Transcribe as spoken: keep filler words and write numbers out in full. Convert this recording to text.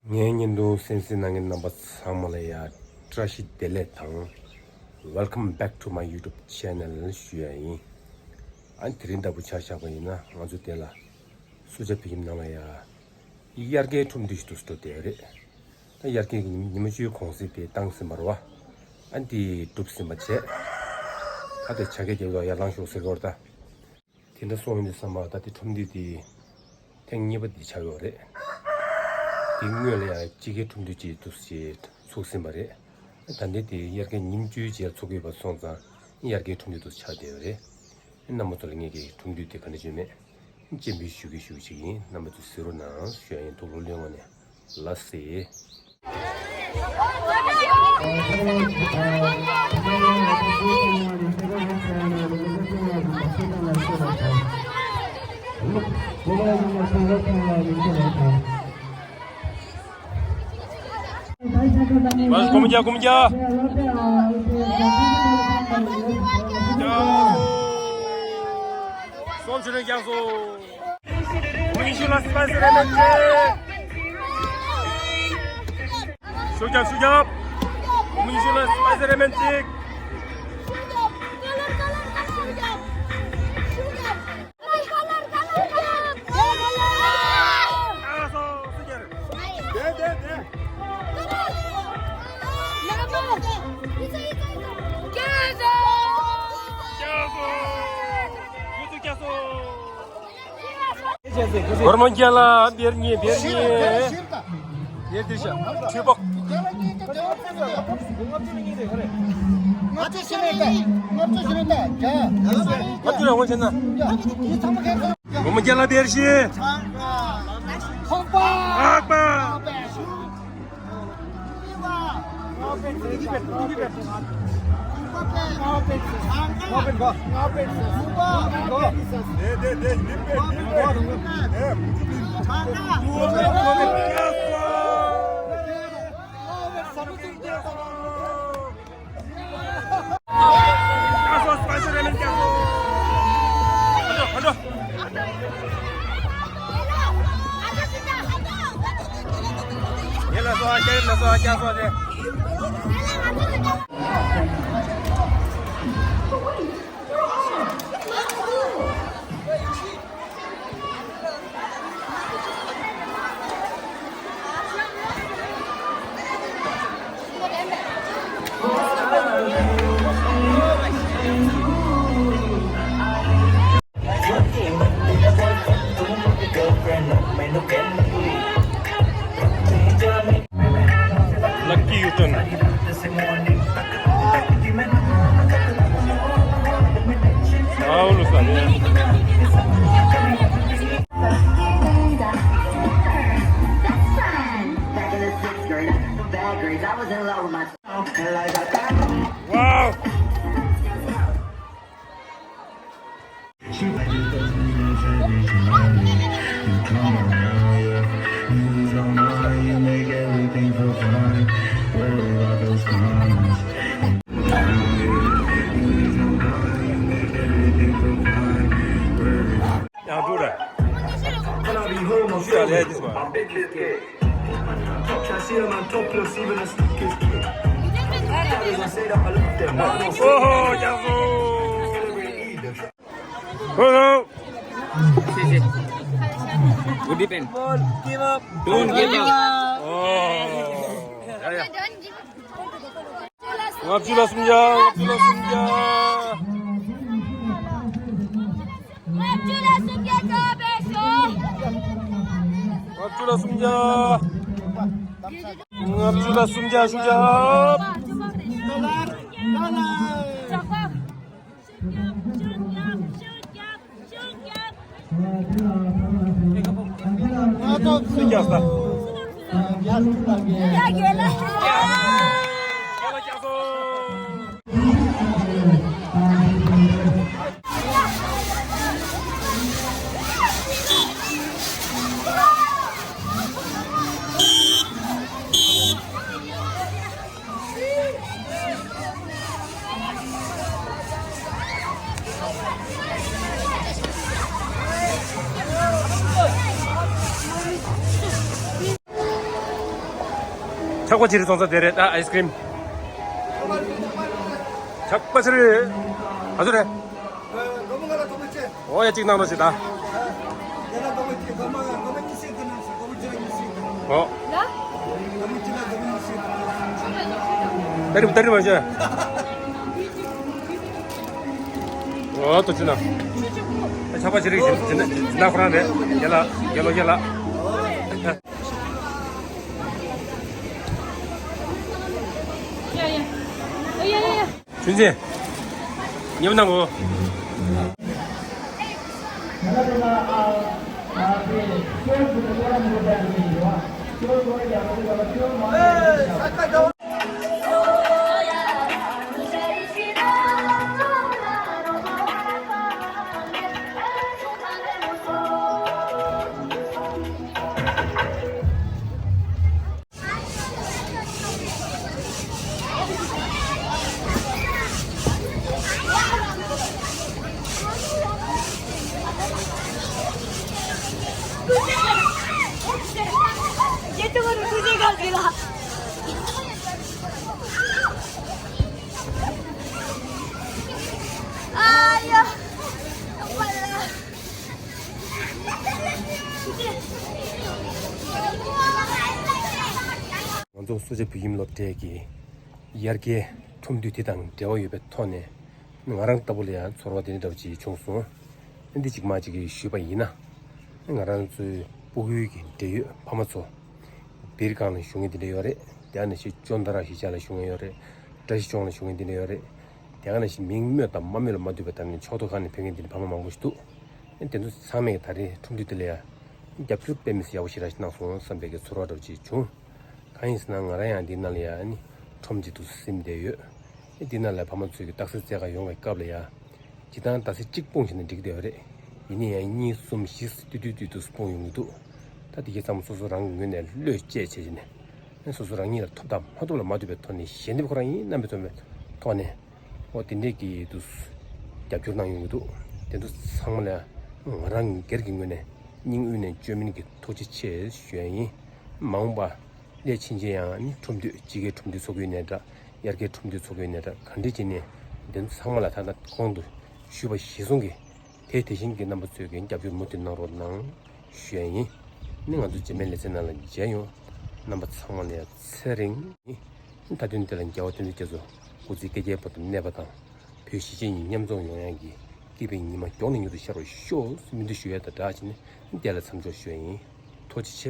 ངའི་བརྙན་ཐུང་གསན་གཟིགས་གནང་མཁན་རྣམ་པ་ཚང་མ་ལ་ཡ་བཀྲ་ཤིས་བདེ་ལེགས་དང་། Welcome back to my YouTube channel ཞུ་ཡ་ཡིན། ཨ་ནི་དེ་རིང་ལྟ་བུ་ཆ་བཞག་པ་ཡིན་ན་ང་ཚོ་དེ་ལ་སུ་ཇཱ་བོད་ཁྱིམ་ནང་ལ་ཡ་དབྱར་ཁའི་ཁྲོམ་འདུས་ཤིག་འདུག་སེ་འགྲོ་བསྡད་ཡོད་རེད། ད་དབྱར་ཁའི་ཉི་མ་བཅུའི་གུང་སེང་དེ་བཏང་ཟིན་པ་རེད་བ། ཨ་ནི་དེ་གྲུབ་ཟིན་པ་བྱས། ད་དེ་བྱ་དགའ་རྒྱབ་ལ་ཡར་ལངས་ཤོག་ཟེར་གི་ཡོད་རེད་ད། དེ་འདྲ་སོང་ཡོང་དུས་ཙམ་པ་ད་དེ་ཁྲོམ་འདུས་དེ་ཐེངས་གཉིས་པ་དེ་ཆགས་ཡོད་རེད། དེ་སྔོན་ལ་ཡང་དཔྱིད་ཀའི་ཁྲོམ་འདུས་ཅིག་འདུག་སེ་ཚུགས་ཟིན་པ་རེད། ད་ལྟ་དེ་དབྱར་ཁའི་ཉིན་བཅུའི་རྗེས་ཚུགས་ཀྱི་ཡོད་པ་སོང་ཙང་དབྱར་ཁའི་ཁྲོམ་འདུས་འདུག་སེ་ཆགས་བསྡད་ཡོད་རེད། རྣམ་པ་ཚོ་ལ་ངེད་ཀྱི་ཁྲོམ་འདུས་དེ་ག་འདྲ་བྱུང་མེད་སྤྱན་འབུལ་ཞུ་གི་ཞུ་གི་ཅིག་ཡིན། རྣམ་པ་ཚོ་གཟིགས་རོགས་གནང་ཞུ་ཡ་ཡིན། དུག་ལོག་ལོན་ངོ་ནས་ལ་སེ། སྒོམ་རྒྱག་སྒོམ་རྒྱག་སོ་ཚུར་རྒྱག་སོ། ཤུགས་རྒྱབ་ཤུགས་རྒྱབ། ཤུགས་རྒྱབ། སྒོར་མོ་བརྒྱ་ལ་བེར་གཉིས། བེར་གཉིས། བེར་དེ་ཤ་ཁྲུས་པོ། ལྔ་བཅུ་ལ་འོང་བྱས་ན། སྒོར་མོ་བརྒྱ་ལ་བེར་བཞི། ཁོག་པ། ཁོག་པ། Lucky U-turn. Wow, look at that. Wow. ཡང་འགྲོ་ར། ཞུ་ཡ་ལས་དེ་སོང་། ཨོ་ཧོ། རྒྱག་སོང་། ཧོ་ཧོ། Good depend. Don't give up. Don't give up. ཨོ། ཡ་ཡ། ལྔ་བཅུ་ལ་སུམ་བརྒྱ། ལྔ་བཅུ་ལ་སུམ་བརྒྱ། ལྔ་བཅུ་ལ་སུམ་བརྒྱ། ལྔ་བཅུ་ལ་སུམ་བརྒྱ། ལྔ་བཅུ་ལ་སུམ་བརྒྱ། ཤུགས་རྒྱབ། ཤུགས་རྒྱབ་ས། ཆག་པ་ཆེ་རི་སོང་ས་དེ་རེད་ད། ཨའི་སི་ཀྲིམ་ཆག་པ་ཆེ་རི། ག་ཚོད་རེད། འོ་ཡ་གཅིག་གནང་རོགས་བྱེད་ད། འོ། ཏ་རི་ཏ་རི་མ་བྱོས། འོ་ཏོ་ཅི་ན། ཆག་པ་ཆེ་རི་ཟིན་ཟིན་ན་ཁོ་རང་རེད། རྒྱལ་ལ་རྒྱལ་ལོ་རྒྱལ་ལ། ཡ་ཡ། ཨ་ཡ་ཡ་ཡ། ཆུན་ཆེན། ཉེ་བ་ན་འོ། ང་ཚོ་སུ་ཇཱ་བོད་ཁྱིམ་སློབ་གྲྭའི་གི་དབྱར་ཁའི་ཁྲོམ་དུས་དེ་དང་འབྲེལ་བ་ཡོད་པའི་ཐོག་ནས། ང་རང་ལྟ་བུ་ལ་ཡང་ཚོར་བ་དེ་འདྲ་འདྲ་བོ་ཅིག་བྱུང་སོང་། འདི་ཅིག་མ་ཅིག་གིས་ཞུས་པ་ཡིན་ན། ང་རང་ཚོའི་སྤུ་གུའི་གི་འབྲེལ་ཡོད་ཕ་མ་ཚོ་སྦིར་ཁང་ལ་བཞུགས་མཁན་དེ་འདྲ་ཡོད་རེད། དེ་ནང་བཞིན་ཅོན་ཏ་ར་གཞིས་ཆགས་ལ་བཞུགས་མཁན་ཡོད་རེད། བཀྲ་ཤིས་ལྗོངས་ལ་བཞུགས་མཁན་དེ་འདྲ་ཡོད་རེད། དེ་ནང་བཞིན་མིང་སྨོས་དང་མ་སྨོས་ལ་མ་ལྟོས་པའི་ཐོག་ནས་ཕྱོགས་གཏོགས་ཁག་ནས་ཕེབས་མཁན་དེ་འདྲ་ཕ་མ་མང་པོ་ཞིག་འདུག། དེ་ཚོ་ཚང་མས་ད་རེས་ཁྲོམ་དུས་དེ་ལ་ཡང་རྒྱབ་སྐྱོར་དཔེ་མི་སྲིད་ཡག་པོ་ཞེ་དྲག་ཞིག་གནང་སོང་བསམ་པའི་གི་ཚོར་བ་འདྲ་བོ་ཅིག་བྱུང་། གང་ཡིན་ཟེར་ན་ང་རང་ཡང་འདི་ནང་ལ་ཡང་ནི་ཁྲོམ་གཅིག་ཏུ་སིམ་བསྡད་ཡོད། འདི་ནང་ལ་ཕ་མ་ཚོས་ཀྱི་རྟགས་གསལ་རྩེད་གར་ཡོང་བའི་སྐབས་ལ་ཡང་། སྤྱིར་བཏང་རྟགས་གསལ་གཅིག་སྤུངས་བྱས་ན་འགྲིག་བསྡད་ཡོད་རེད། ཡིན་ན་ཡང་གཉིས་གསུམ་བཞི་བསྡུས་བསྡུས་བསྡུས་སུ་སྤུངས་ཡོང་གི་འདུག། ད་དེ་གའི་ཚང་མ་སོ་སོ་རང་གི་ངོས་ནས་བློས་བཅད་བྱས་བྱས་ནས། སོ་སོ་རང་ཉིད་ལ་ཐོབ་དང་མ་ཐོབ་ལ་མ་ལྟོས་པའི་ཐོག་ནས་ཞལ་འདེབས་ཁོ་རང་ཡིན་རྣམ་པའི་ཐོག་ནས་ཐོག་ནས། འོ་དེ་འདྲས་ཀྱི་དུ་རྒྱབ་སྐྱོར་གནང་ཡོང་གི་འདུག། དེ་ཚོ་ཚང་མ་ལ་ང་རང་སྒེར་གྱི་ངོས་ནས་སྙིང་དབུས་ནས་བཅོས་མིན་གྱི་ཐུགས་རྗེ་ཆེ་ཞུ་ཡ་ཡིན། མ་འོངས་པ་སླད་ཕྱིན་ཆད་ཡང་ནི་ཁྲོམ་དུས་དཔྱིད་ཀའི་ཁྲོམ་དུས་ཚོགས་ཀྱི་ཡོད་ནའི་འདྲ། དབྱར་ཁའི་ཁྲོམ་དུས་ཚོགས་ཀྱི་ཡོད་ནའི་འདྲ། ག་འདྲས་བྱས་ནས་དེ་ཚོ་ཚང་མ་ལ་ད་ལྟ་གོང་དུ་ཞུས་པ་གཞིར་བཟུང་གིས། དེ་དེ་བཞིན་གྱི་རྣམ་པ་ཚོས་ཀྱི་རྒྱབ་སྐྱོར་མུ་མཐུད་གནང་རོགས་གནང་ཞུ་ཡ་ཡིན། ནི་ང་ཚོ་རྗེས་མའི་ལེ་ཚན་ནང་ལ་མཇལ་ཡོང་། རྣམ་པ་ཚང་མ་ལ་ཡང་ཚེ་རིང་ཡིན། མཐའ་དོན་དེ་ལ་རྒྱལ་བ་བསྟན་འཛིན་རྒྱ་མཚོ་སྐུ་ཚེ་བསྐལ་བརྒྱའི་བར་དུ་གནས་པ་དང་། བོད་གཞིས་བྱེས་གཉིས་མཉམ་འཛོམས་ཡོང་ཡག་གི་སྐྱིད་པའི་ཉི་མ་མགྱོགས་ནས་མྱུར་དུ་ཤར་བར་ཤོག་སྨོན་འདུན་ཞུ་ཡ་དང་སྦྲགས་བྱས་ནས་འདི་ལ་མཚམས་འཇོག་ཞུ་ཡ་ཡིན། ཐུགས་རྗེ་ཆེ།